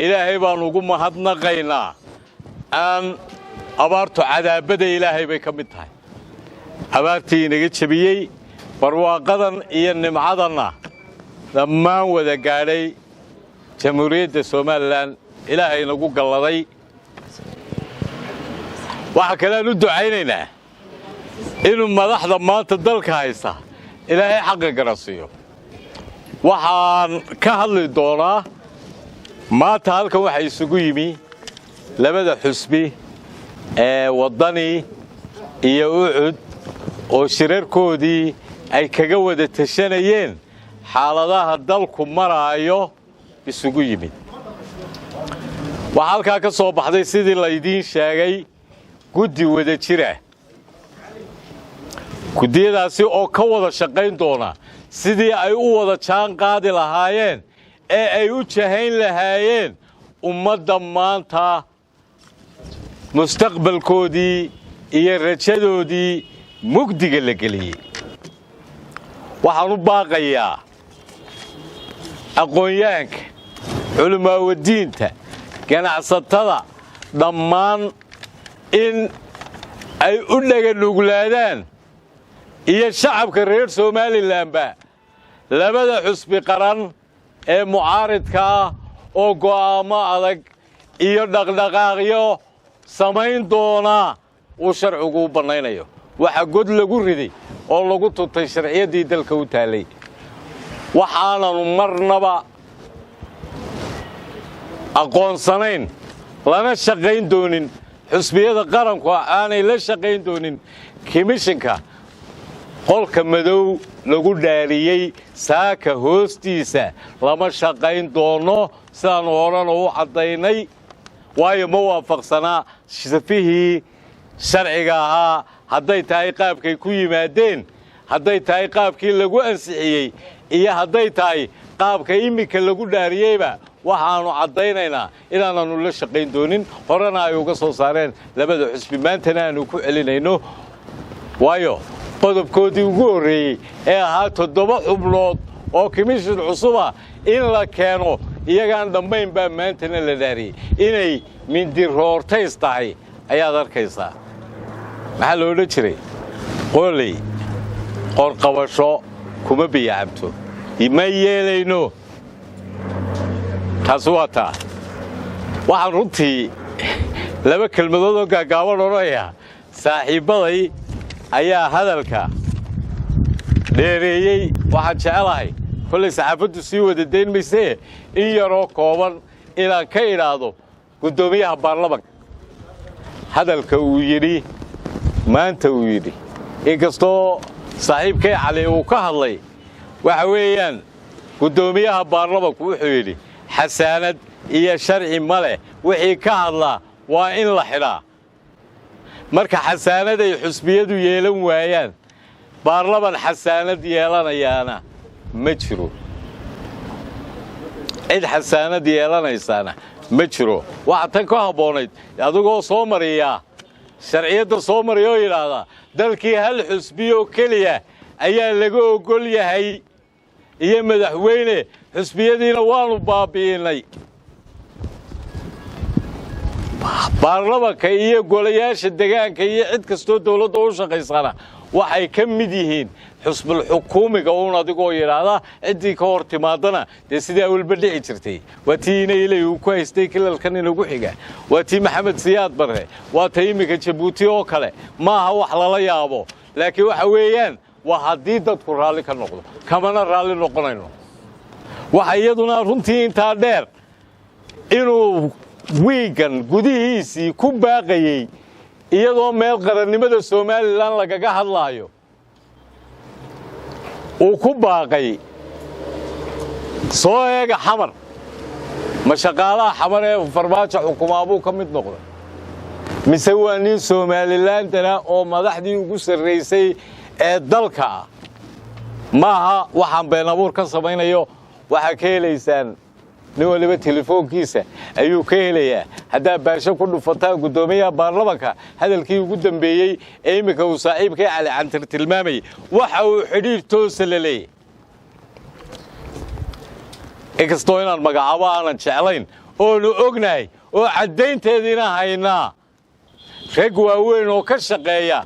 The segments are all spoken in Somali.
Ilaahay baannu ugu mahadnaqaynaa. Aan abaartu cadaabada Ilaahay bay ka mid tahay. Abaartii inaga jebiyey, barwaaqadan iyo nimcadanna dhammaan wada gaadhay Jamhuuriyadda Somalilan Ilaahay inagu galladay. Waxaa kaleaan u ducaynaynaa inuu madaxda maanta dalka haysta Ilaahay xaqa garansiiyo. Waxaan ka hadli doonaa maanta halkan waxaa isugu yimi labada xusbi ee Waddani iyo UCID oo shirarkoodii ay kaga wada tashanayeen xaaladaha dalku maraayo isugu yimid. Waxaa halkaa ka soo baxday, sidii laydiin sheegay, guddi wada jira, guddiyadaasi oo ka wada shaqayn doona sidii ay u wada jaan qaadi lahaayeen ee ay u jahayn lahaayeen ummadda maanta mustaqbalkoodii iyo rajadoodii mugdiga la geliyey. Waxaan u baaqayaa aqoonyahanka, culimaawadiinta, ganacsatada dhammaan in ay u dhaganuglaadaan iyo shacabka reer Somalilanba labada xusbi qaran ee mucaaridka ah oo go'aammo adag iyo dhaqdhaqaaqyo samayn doonaa uu sharcigu u bannaynayo. Waxaa god lagu riday oo lagu tuntay sharciyaddii dalka u taallay. Waxaananu marnaba aqoonsanayn lana shaqayn doonin, xusbiyada qaranku aanay la shaqayn doonin komishinka qolka madow lagu dhaariyey saaka hoostiisa. Lama shaqayn doono, sidaannu horena u caddaynay, waayo ma waafaqsanaa safihii sharciga ahaa, hadday tahay qaabkay ku yimaadeen, hadday tahay qaabkii lagu ansixiyey iyo hadday tahay qaabka iminka lagu dhaariyeyba. Waxaannu caddaynaynaa inaananu la shaqayn doonin, horena ay uga soo saareen labada xusbi, maantana aanu ku celinayno, waayo qodobkoodii ugu horreeyey ee ahaa 7 xubnood oo komishin cusuba in la keeno iyagaan dhammayn baa maantana la dhaariyey. Inay mindiroortays tahay ayaad arkaysaa. Maxaa lo odhan jiray? Qoley qorqabasho kuma biyacabto. Ma yeelayno. Taasi waa taa. Waxaan runtii laba kelmadood oo gaagaaban odhanaya. Saaxiibbaday ayaa hadalka dheereeyey. Waxaan jecelahay, kollay saxaafaddu sii wada dayn maysee, in yaroo kooban inaan ka idhaahdo guddoomiyaha baarlamanka hadalka uu yidhi maanta. Uu yidhi, inkastoo saaxiibkay Cali uu ka hadlay, waxa weeyaan guddoomiyaha baarlamanku wuxuu yidhi xasaanad iyo sharci ma leh, wixii ka hadlaa waa in la xidhaa. Marka xasaanad ay xusbiyadu yeelan waayaan, baarlaman xasaanad yeelanayaana ma jiro, cid xasaanad yeelanaysaana ma jiro. Waxaa tan ka habboonayd adigoo soo mariyaa sharciyadda, soo mariya oo yidhaahdaa dalkii hal xusbiyoo keliya ayaa laga ogol yahay iyo madaxweyne, xusbiyadiina waannu baabbi'innay. Baarlamanka iyo golayaasha degaanka iyo cid kastoo dawladda u shaqaysana waxay ka mid yihiin xusbul xukuumiga uun adigoo yidhaahdaa, ciddii ka hor timaadana dee sidii awalba dhici jirtay. Waa tii ina Ilay uu ku haystay kilalkan inagu xiga, waa tii Maxamed Siyaad Barre, waa ta iminka Jabuuti oo kale. Maaha wax lala yaabo, laakiin waxa weeyaan waa haddii dadku raalli ka noqdo. Kamana raalli noqonayno. Waxa iyaduna runtii intaa dheer inuu wiigan gudihiisii ku baaqayey, iyadoo meel qarannimada Somalilan lagaga hadlaayo uu ku baaqay, "Soo eega Xamar." Ma shaqaalaha Xamar ee Farmaajo xukumaa buu ka mid noqday, mise waa nin Somalilandana oo madaxdii ugu sarraysay ee dalka ah? Maaha waxaan been abuur ka samaynayo. Waxaa ka helaysaan, nin waliba telefoonkiisa ayuu ka helayaa haddaa baasho ku dhufataan, guddoomiyaha baarlamanka hadalkii ugu dambeeyey ee iminka uu saaxiibkay Cali Cantir tilmaamayay. Waxa uu xidhiir toosa la leeyahy, inkastoo inaan magacaabo aanan jeclayn, Oonu ognahay oo caddaynteediina haynaa rag waaweyn oo ka shaqeeya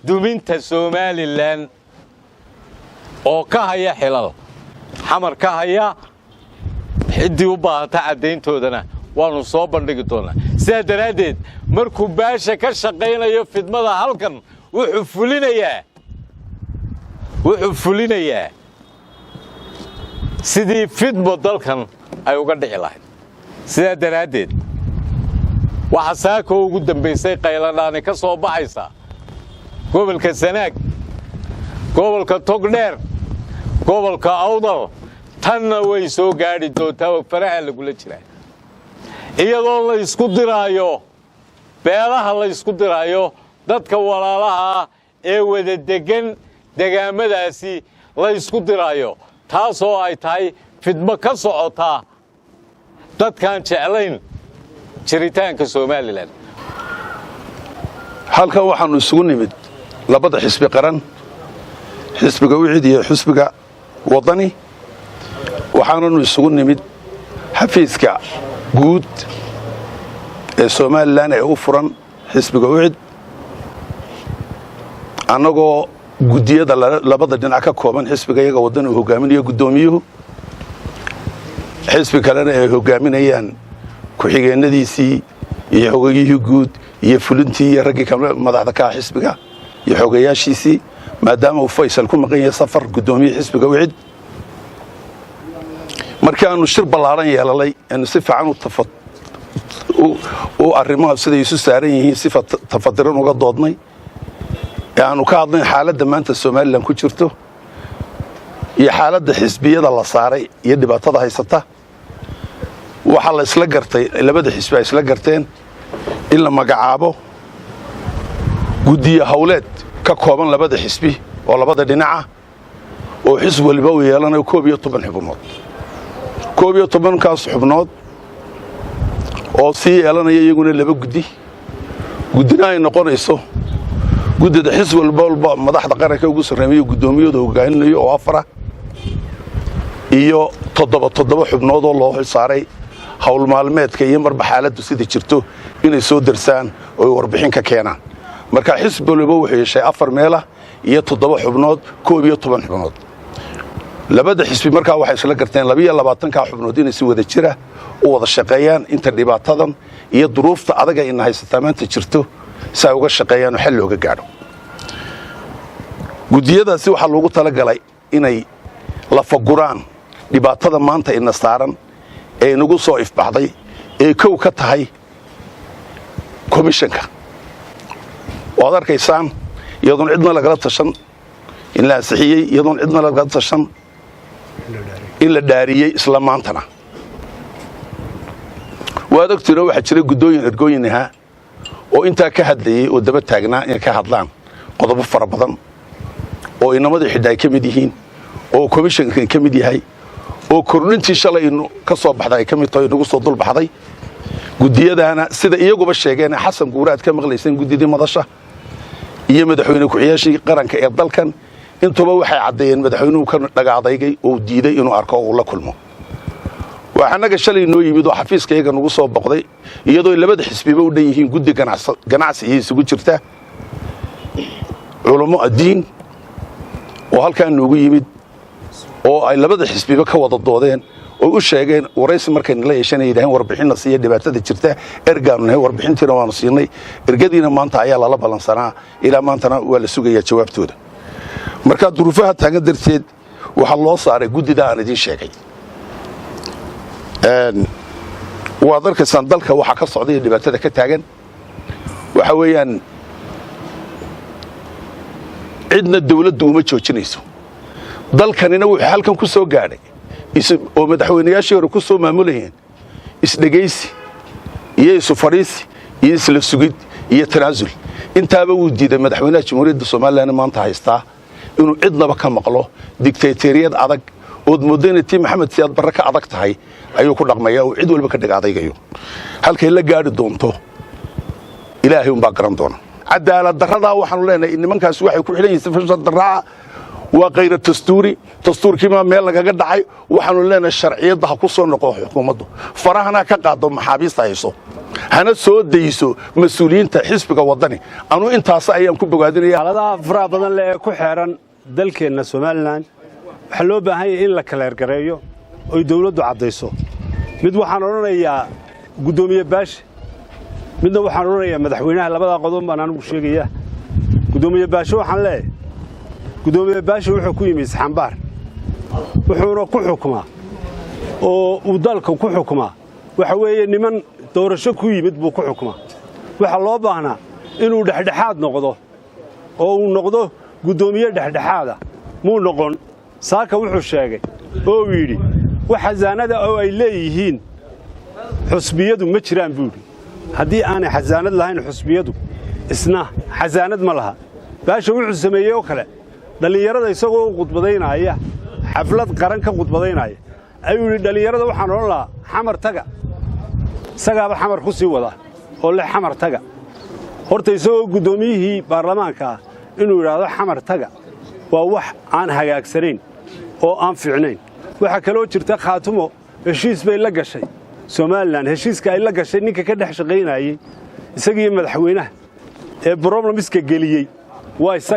duminta Somaliland oo ka haya xilal Xamar ka haya. Ciddii u baahata caddayntoodana waannu soo bandhigi doonnaa. Sidaa daraaddeed, markuu Baasha ka shaqaynayo fidmada halkan, wuxuu fulinayaa sidii fidmo dalkan ay uga dhici lahayd. Sidaa daraaddeed, waxaa saakoo ugu dambaysay qayladhaani ka soo baxaysa gobolka Sanaag, gobolka Togdheer, gobolka Awdal. Tanna way soo gaadhi doontaa oo faraha lagula jiraa, iyadoo la ysku diraayo beelaha, la ysku diraayo dadka walaalaha ah ee wada deggan degaamadaasi la ysku diraayo, taasoo ay tahay fidmo ka socotaa dadkaan jeclayn jiritaanka Somaliland. Halkan waxaannu isugu nimid labada xisbi qaran, xisbiga UCID iyo xisbiga Waddani. Waxaananu isugu nimid xafiiska guud ee Somaliland ee u furan xisbiga UCID, annagoo guddiyada labada dhinac ka kooban, xisbiga iyaga Waddani uu hogaaminayo guddoomiyuhu, xisbi kalena ay hogaaminayaan ku-xigeennadiisii iyo xogayihii guud iyo fulintii iyo raggii madaxda ka ah xisbiga iyo xogayaashiisii, maadaama uu Faysal ku maqan yahay safar, guddoomiye xisbiga UCID. Markii aanu shir ballaaran yeelalay, aanu si fiican u arrimaha siday isu saaran yihiin si tafadiran uga doodnay, ee aanu ka hadlayn xaaladda maanta Somaliland ku jirto iyo xaaladda xisbiyada la saaray iyo dhibaatada haysata, waxaa la isla gartay, labada xisbi ay isla garteen, in la magacaabo guddiye hawleed ka kooban labada xisbi oo labada dhinaca, oo xisb waliba uu yeelanayo 11 xubnood. 11-kaas xubnood oo sii yeelanaya iyaguna laba guddi, guddina ay noqonayso guddida xisb walba madaxda qaranka ugu sarreemayo guddoomiyadu hogaaminayo oo afara, iyo toddoba toddoba xubnood oo loo xilsaaray hawl maalmeedka iyo marba xaaladdu sida jirto inay soo darsaan oo ay warbixin ka keenaan. Marka xisb waliba wuxuu yeeshay afar meelah iyo toddoba xubnood, 11 xubnood. Labada xisbi markaa waxay isla garteen 22-kaa xubnood inay si wada jira u wada shaqeeyaan inta dhibaatadan iyo duruufta adaga ina haysataa maanta jirto, si ay uga shaqeeyaan oo xal looga gaadho. Guddiyadaasi waxaa loogu talagalay inay lafaguraan dhibaatada maanta ina saaran ee inagu soo ifbaxday, ee kow ka tahay komishanka waad arkaysaan, iyadoon cidna lagala tashan in la ansixiyey, iyadoon cidna lagala tashan in la dhaariyey isla maantana. Waad ogtiino waxaa jira guddooyin ergooyin ahaa oo intaa ka hadlayey oo daba taagnaa inay ka hadlaan qodobo fara badan, oo inamadii xidha ay ka mid yihiin, oo komishankan ka mid yahay, oo kordhintii shalay ka soo baxday ay ka mid tahay, inagu soo dulbaxday. Guddiyadaana sida iyaguba sheegeen, Xasan Guure aad ka maqlayseen, guddidii madasha iyo madaxweyne ku-xiyaashii qaranka ee dalkan intuba waxay caddeeyeen madaxweynuhu ka dhagaadaygay oo diiday inuu arko oo uu la kulmo. Waxaa annaga shalay noo yimid oo xafiiska iyaga nagu soo boqday, iyadoo labada xisbiba u dhan yihiin guddi ganacsi iyo isugu jirta culummo addiin, oo halkaa noogu yimid oo ay labada xisbiba ka wada doodeen oo u sheegeen waraysi markay nala yeesheen ay yidhaheen warbixinna siiya dhibaatada jirta. Ergaanu nahay, warbixintiina waanu siinay, ergadiina maanta ayaa lala ballansanaa, ilaa maantana waa la sugayaa jawaabtooda. Marka duruufaha taagan darteed waxaa loo saaray guddida aan idiin sheegay. Waad arkaysaan dalka waxaa ka socday iyo dhibaatada ka taagan. Waxa weeyaan cidna dawladdu uma joojinayso. Dalkanina wuxuu halkan ku soo gaadhay oo madaxweynayaashii hore ku soo maamulayeen isdhegaysi iyo isu fadhiisi iyo isla sugid iyo tanaasul. Intaaba wuu diiday madaxweynaha Jamhuuriyadda Somaliland maanta haystaa inuu cidnaba ka maqlo. Digtayteriyad adag ood mooddo inay tii Maxamed Siyaad Barre ka adag tahay ayuu ku dhaqmaya, oo cid walba ka dhig adaygayo. Halkay la gaadhi doonto Ilaahay umbaa garan doona. Cadaalad darradaa waxaanu leenahay nimankaasi waxay ku xidhan yihiin sifa darraa. Waa khayra dastuuri. Dastuurkiimaa meel lagaga dhacay. Waxaanu leenahay, sharciyadda ha ku soo noqo xukuumaddu, farahana ka qaado maxaabiista hayso, hana soo dayso mas-uuliyiinta xisbiga Waddani. Anuu intaas ayaan ku bogaadinaya. Xaaladaha faraha badan leh ee ku xeeran dalkeenna Somaliland waxaa loo baahan yahay in la clear gareeyo oy dawladdu caddayso. Mid waxaan odhanayaa guddoomiye Baashe, midna waxaan odhanayaa madaxweynaha. Labadaa qodob baan anigu sheegayaa. Guddoomiye Baashe waxaan leeyahay, Guddoomiye Baashe wuxuu ku yimi isxambaar, wuxuuna ku xukumaa oo uu dalka ku xukumaa waxa weeye niman doorasho ku yimid buu ku xukumaa. Waxaa loo baahnaa inuu dhexdhexaad noqdo oo uu noqdo guddoomiye dhexdhexaada. Muu noqon. Saaka wuxuu sheegay oo uu yidhi wax xasaanada oo ay leeyihiin xusbiyadu ma jiraan, buu yidhi. Haddii aanay xasaanad lahayn xusbiyadu, isna xasaanad ma laha. Baasha wuxuu sameeyey oo kale, dhallinyarada isagoo u khudbadaynaya, xaflad qaran ka khudbadaynaya, ayuu yidhi: "Dhallinyarada waxaan odhan lahaa Xamar taga." Isagaaba Xamar ku sii wada oo leh Xamar taga. Horta isagoo guddoomiyihii baarlamaanka ah inuu yidhaahdo "Xamar taga" waa wax aan hagaagsanayn oo aan fiicnayn. Waxaa kaloo jirta, Khaatumo heshiis bay la gashay Somaliland. Heshiiska ay la gashay ninka ka dhex shaqaynayey isagiiyo madaxweynaha ee problems ka geliyey waa isaga.